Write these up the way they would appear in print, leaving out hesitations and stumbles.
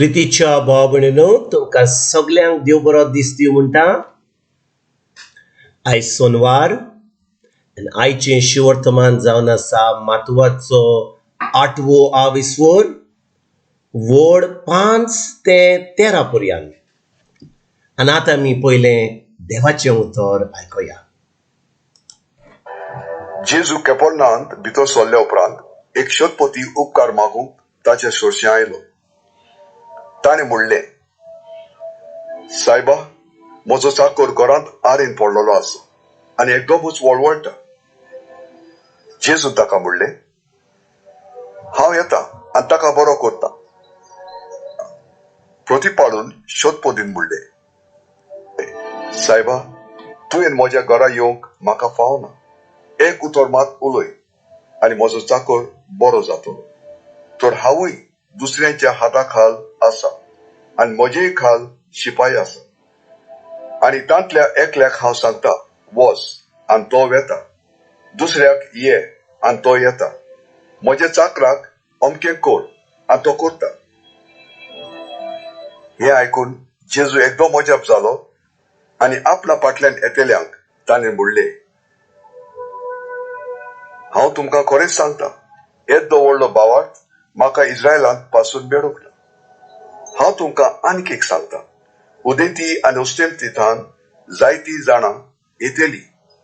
प्रितीच्या भाव भयणीनो, तुमकां सगल्यांक देव बरो दीस दिवं म्हणटा. आयज सोनवार आनी आयचें शिवर्तमान जावन आसा मातवाचो आठवो आविस्वर वड 5 ते 13 पर्यंत. आनी आतां आमी पयलें देवाचें उतर आयकुया. जेजू केपोरनांत भितर सरल्या उपरांत एक शतपती उपकार मागूंक ताचे सरशीं आयलो. ताणें म्हणलें, सायबा, म्हजो चाकर घरांत आरेन पडलेलो आसा आनी एकदमूच वळवळटा. जेजून ताका म्हणलें, हांव येता आनी ताका बरो करता. प्रतिपाडून शतपतीन म्हणलें, सायबा, तुवें म्हज्या घरा येवंक म्हाका फावना. एक उतर मात उलय आनी म्हजो चाकर बरो जातलो. तर हांवूय दुसऱ्यांच्या हाता खाल आसा आनी म्हजेय खाल शिपाय आसा आनी तांतल्या एकल्याक हांव सांगता, वच, आनी तो वेता. दुसऱ्याक ये, आनी तो येता. म्हज्या चाकराक अमकें कर, आनी तो करता. हें आयकून जेजू एकदम अजाप जालो आनी आपल्या फाटल्यान येतल्यांक ताणें म्हणलें, हांव तुमकां खरेंच सांगता, येद्दो व्हडलो भावार्थ म्हाका इस्रायलांत पासून मेळूंक ना. हांव तुमकां आनीक एक सांगता, उदेंती आनी उस्तेमती थावन जायती जाणां येतली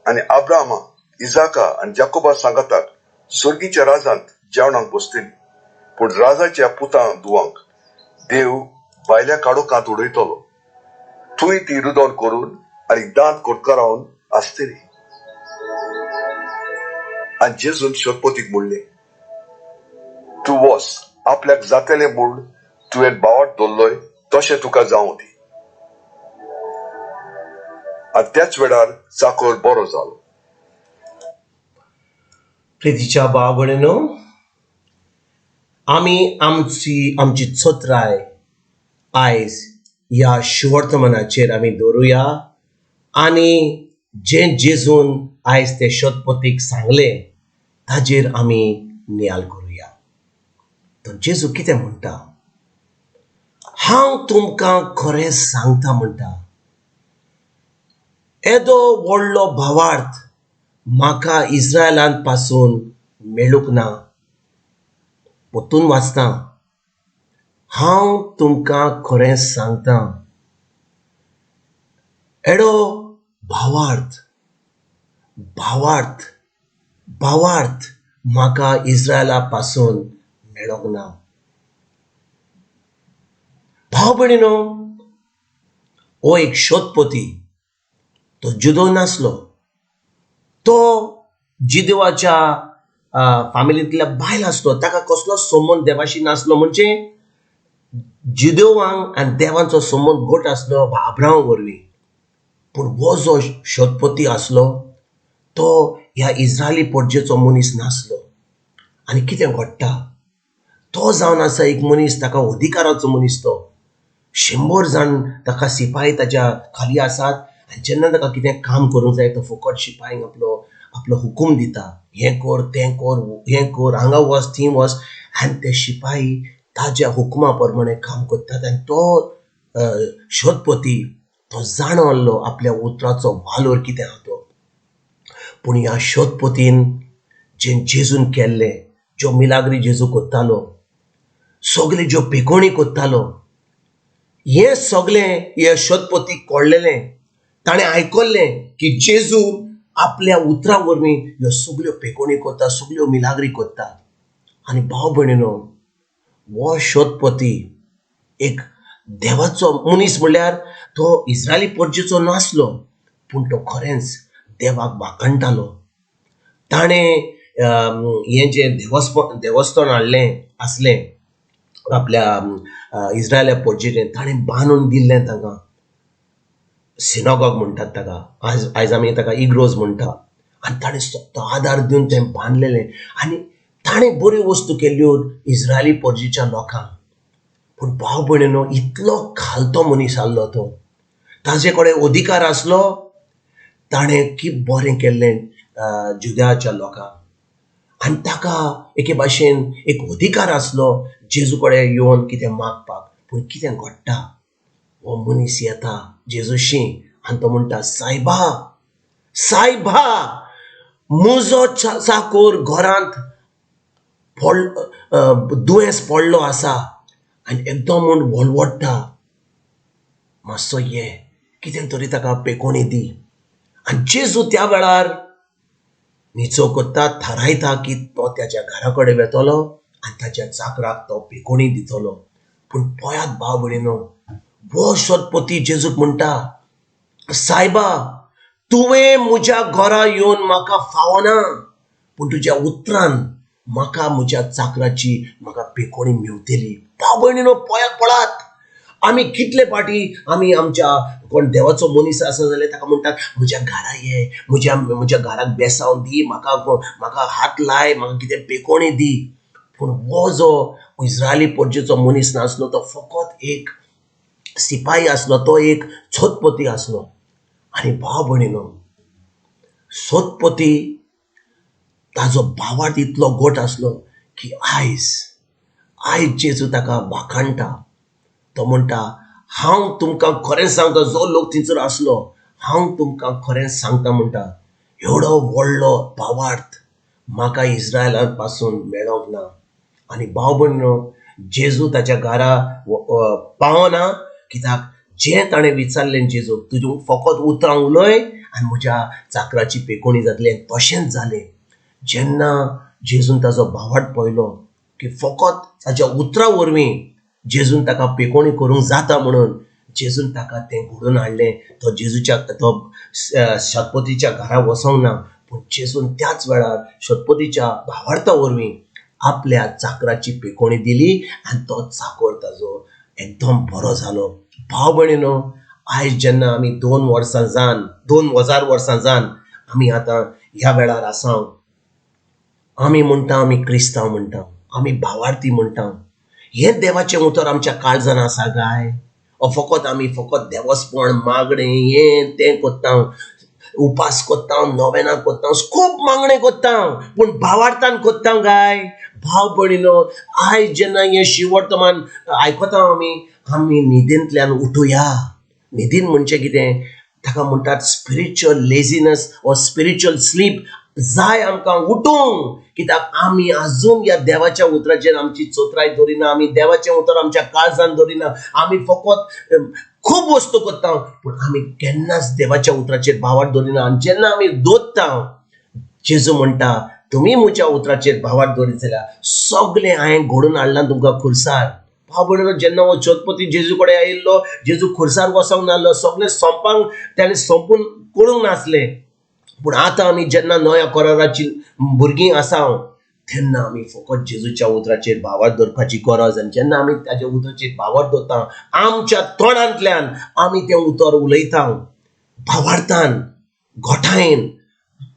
आनी आब्राहामा, इजाका आनी जाकोबा सांगाताक सर्गीच्या राजांत जेवणाक बसतली. पूण राजाच्या पुतां दुवांक देव भायल्या काळोखांत उडयतलो. थंय ती रुदन करून आनी दांत कोटकारावन आसतली. आनी जेजून शतपतीक म्हणलें, तूं वच, आपल्याक जातलें म्हूण तुवें भावार्थ दवरलोय तशें तुका जावं दी. आनी त्याच वेळार चाकर बरो जालो. प्रितीच्या भाव भयणीनो, आमी आमची आमची चत्राय आयज ह्या शुवर्तमानाचेर आमी दवरुया आनी जें जेजून आयज ते शतपतीक सांगलें ताजेर आमी नियाल करुया. तर जेजू कितें म्हणटा? हांव तुमकां खरें सांगता म्हणटा, येदो व्हडलो भावार्थ म्हाका इस्रायलांत पासून मेळूंक ना. परतून वाचता, हांव तुमकां खरें सांगता, एडो भावार्थ भावार्थ भावार्थ म्हाका इस्रायला पासून मेळोंक ना. भाव भयणीनो, हो एक शोधपती, तो जुदो नासलो, तो जिदेवाच्या फामिलींतल्या बायल आसलो. ताका कसलोच संबंद देवाशी नासलो. म्हणजे जिदेवांक आनी देवांचो संबंद घट आसलो आब्राहामा वरवीं. पूण हो जो शोधपती आसलो तो ह्या इस्रायली परजेचो मनीस नासलो. आनी कितें घडटा, तो जावन आसा एक मनीस, ताका अधिकाराचो मनीस तो. 100 जाण ताका सिपाही ताच्या खाली आसात आनी जेन्ना ताका कितें काम करूंक जाय, तो फकत शिपायांक आपलो आपलो हुकूम दिता, हें कर, तें कर, हें कर, हांगा वच, थंय वच. आनी ते शिपाही ताज्या हुकुमा प्रमाणे काम करतात. आनी तो शोधपती तो जाणा आहलो आपल्या उतराचो वालोर कितें आहा तो. पूण ह्या शोधपतीन जें जेजून केल्लें, ज्यो मिलाग्री जेजू करतालो, सगळे ज्यो पेकोणी करतालो, हें सगळें हे शोधपतीक कळ्ळेलें. ताणें आयकल्लें की जेजू आपल्या उतरां वरवीं ह्यो सगल्यो पेकोणी करता, सगल्यो मिलाग्री करता. आनी भाव भयणीनो, हो शोधपती एक देवाचो मनीस म्हणल्यार तो इस्रायली परजेचो नासलो, पूण तो खरेंच देवाक वाखाणटालो. ताणें हें जें देवस्थान हाडलें आसलें आपल्या इस्रायला परजेचें, ताणें बांदून दिल्लें तांकां. सिनॉगॉग म्हणटात ताका, आयज आयज आमी ताका इग्रोज म्हणटा. आनी ताणें तो आदार दिवन तें बांदलेलें आनी ताणें बऱ्यो वस्तू केल्ल्यो इस्रायली परजेच्या लोकांक. पूण भाव भयणीनो, इतलो खालतो मनीस आहलो तो. ताजे कडेन अधिकार आसलो, ताणें कितें बरें केल्लें जुद्याच्या लोकांक आनी ताका एके भाशेन एक अधिकार आसलो जेजू कडेन येवन कितें मागपाक. पूण कितें घडटा, हो मनीस येता जेजूशी आनी तो म्हणटा, सायबा सायबा, म्हजो चाकोर घरांत दुयेंस पडलो आसा आनी एकदम म्हूण वळवळटा, मातसो ये, कितें तरी ताका पेकोणी दी. आनी जेजू त्या वेळार निचो करता, थारायता की तो त्याच्या घरा कडेन वेतलो आनी ताच्या चाकराक तो पेकोणी दितलो. पूण पळयात भाव भयणीनो, हो शतपती जेजूक म्हणटा, सायबा तुवें म्हज्या घरा येवन म्हाका फावना, पूण तुज्या उतरान म्हाका म्हज्या चाकराची म्हाका पेकोणी मेवतली. भाव भयणीनो पळयात पळात, आमी कितले फावटी आमी आमच्या कोण देवाचो मनीस आसा जाल्यार ताका म्हणटात, म्हज्या घरा ये, म्हज्या घराक बेसांव दी, म्हाका हात लाय, म्हाका कितें पेकोणी दी. पूण हो जो इस्रायली पोरजेचो मनीस नासलो, तो फकत एक सिपाही आसलो, तो एक छतपती आसलो. आनी भाव भयणीनो, सतपती ताजो भावार्थ इतलो गोट आसलो की आयज आयज जेजू ताका वाखाणटा. तो म्हणटा, हांव तुमकां खरें सांगता, जो लोक थंयसर आसलो, हांव तुमकां खरें सांगता म्हणटा, एवडो व्हडलो भावार्थ म्हाका इस्रायला पासून मेळोंक ना. आनी भाव भयणीनो, जेजू ताच्या घरा पावना, कित्याक जें ताणें विचारलें जेजूक, तुजें फकत उतरां उलय आनी म्हज्या चाकराची पेकोणी जातली. तशेंच जालें. जेन्ना जेजून ताजो भावार्थ पळयलो की फकत ताच्या उतरां वरवीं जेजून ताका पेकोणी करूंक जाता म्हणून जेजून ताका तें घडोवन हाडलें. तो जेजूच्या तो शतपतीच्या घरा वचोंक ना, पूण जेजून त्याच वेळार शतपतीच्या भावार्था वरवीं आपल्या चाकराची पेकोणी दिली आनी तो चाकोर ताजो एकदम बरो जालो. भाव भयणीनो, आयज जेन्ना आमी 2 वर्सां जावन, 2000 वर्सां जावन आमी आतां ह्या वेळार आसा, आमी म्हणटा आमी क्रिस्तांव म्हणटा, आमी भावार्थी म्हणटा, हें देवाचें उतर आमच्या काळजान आसा काय? ओ फकत आमी फकत देवस्पण मागणें हें तें कोत्ता, उपास कोत्ता, नोवेनां कोत्ता, खूब मागणें कोत्ता, पूण भावार्थान कोत्ता काय? भाव भयणीनो, आयज जेन्ना हें शिवर्तमान आयकता आमी, आमी न्हिदेंतल्यान उठुया. न्हिदीन म्हणजे कितें? ताका म्हणटात spiritual laziness or spiritual slip. जाय आमकां उठूंक, कित्याक आमी आजून ह्या देवाच्या उतराचेर आमची चोत्राय दवरिना, आमी देवाचें उतर आमच्या काळजान दवरिना, आमी फकत खूब वस्तू करता पूण आमी केन्नाच देवाच्या उतराचेर भावार्थ दवरिना. आनी जेन्ना आमी दवरता, जेजू म्हणटा, तुमी म्हज्या उतराचेर भावार्थ दवरीत जाल्यार सगळें हांवें घडोवन हाडलां तुमकां खुर्सार. भाव भयणीनो, जेन्ना हो चतपती जेजू कडेन आयिल्लो, जेजू खुर्सार वचोंक नासलो, सगळें सोंपांक ताणें सोंपून करूंक नासलें. पूण आतां आमी जेन्ना नव्या कराराची भुरगीं आसा तेन्ना आमी फकत जेजूच्या उतराचेर भावार्थ दवरपाची गरज. आनी जेन्ना आमी ताच्या उतराचेर भावार्थ दवरता, आमच्या तोंडांतल्यान आमी तें उतर उलयता भावार्थान, घोटायेन,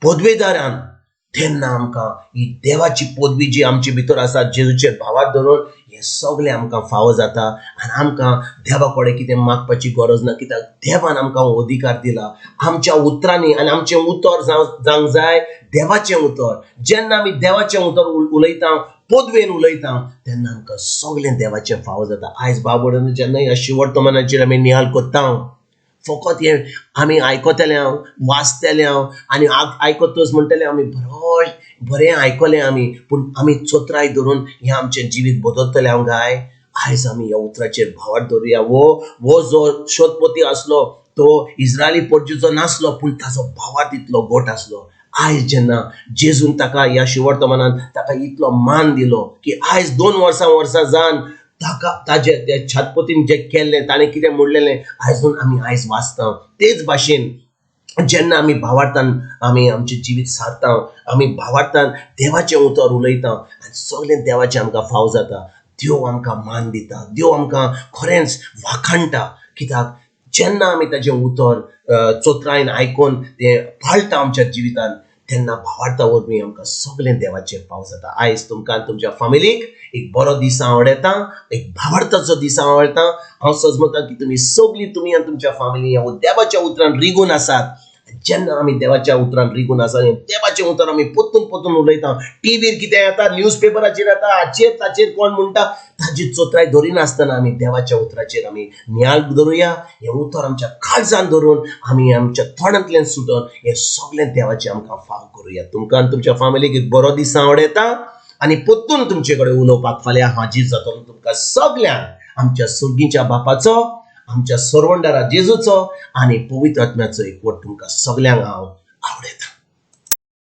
पदवेदारान, तेन्ना आमकां ही देवाची पदवी जी आमचे भितर आसा जेजूचेर भावार्थ दवरून, हें सगळें आमकां फावो जाता. आनी आमकां देवा कडेन कितें मागपाची गरज ना, कित्याक देवान आमकां हो अधिकार दिला आमच्या उतरांनी. आनी आमचें उतर जावंक जाय देवाचें उतर. जेन्ना आमी देवाचें उतर उलयता, पदवेन उलयता, तेन्ना आमकां सगळें देवाचें फावो जाता. आयज बाबडो जेन्ना ह्या शिवर्तमानाचेर आमी निहाल करता, फकत हें आमी आयकतले हांव, वाचतले हांव, आनी आयकतच म्हणटले आमी बरें आयकलें आमी, पूण आमी चोत्राय धरून हें आमचें जिवीत बदलतले हांव काय? आयज आमी ह्या उतराचेर भावार्थ दवरुया. हो जो शोधपती आसलो तो इस्रायली पोर्जुचो नासलो, पूण ताजो भावार्थ इतलो गोट आसलो. आयज जेन्ना जेजून ताका ह्या शिवर्तमानान ताका इतलो मान दिलो की आयज 2 वर्सां जावन ताका ताजे त्या छातपतीन जें केल्लें, ताणें कितें म्हणलेलें, आयजून आमी आयज वाचता. तेच भाशेन जेन्ना आमी भावार्थान आमी आमचें जिवीत सारता, आमी भावार्थान देवाचें उतर उलयता आनी सगळें देवाचें आमकां फाव जाता. देव आमकां मान दिता, देव आमकां खरेंच वाखाणटा, कित्याक जेन्ना आमी ताजें उतर चोत्रायेन आयकून तें पाळटा आमच्या जिवितान, तेन्ना भावार्था वरवीं आमकां सगळें देवाचें फाव जाता. आयज तुमकां तुमच्या फामिलीक एक बरो दीस हांव आवडटा, एक भावार्थाचो दीस हांव आवडटा. हांव सजमता की तुमी सगळीं, तुमी आनी तुमच्या फामिली ह्या देवाच्या उतरान रिगून आसात. जेन्ना आमी देवाच्या उतरान रिगून आसा, देवाचें उतर आमी परतून परतून उलयता, टिवीर कितें येता, न्यूज पेपराचेर येता, हाचेर ताचेर कोण म्हणटा ताजी चोत्राय धरिनासतना आमी देवाच्या उतराचेर आमी नियाळ धरुया. हें उतर आमच्या काळजान धरून आमी आमच्या तोंडांतल्यान सुटून हें सगळें देवाचें आमकां फाव करुया. तुमकां आनी तुमच्या फामिलीक एक बरो दीस आवडटा आनी परतून तुमचे कडेन उलोवपाक फाल्यां हाजीर जातलो. तुमकां सगल्यांक आमच्या सुर्गीच्या बापाचो, आमच्या सरवंडारा जेजूचो आनी पवित्र आत्म्याचो एकवट तुमकां सगल्यांक हांव आवडयतां.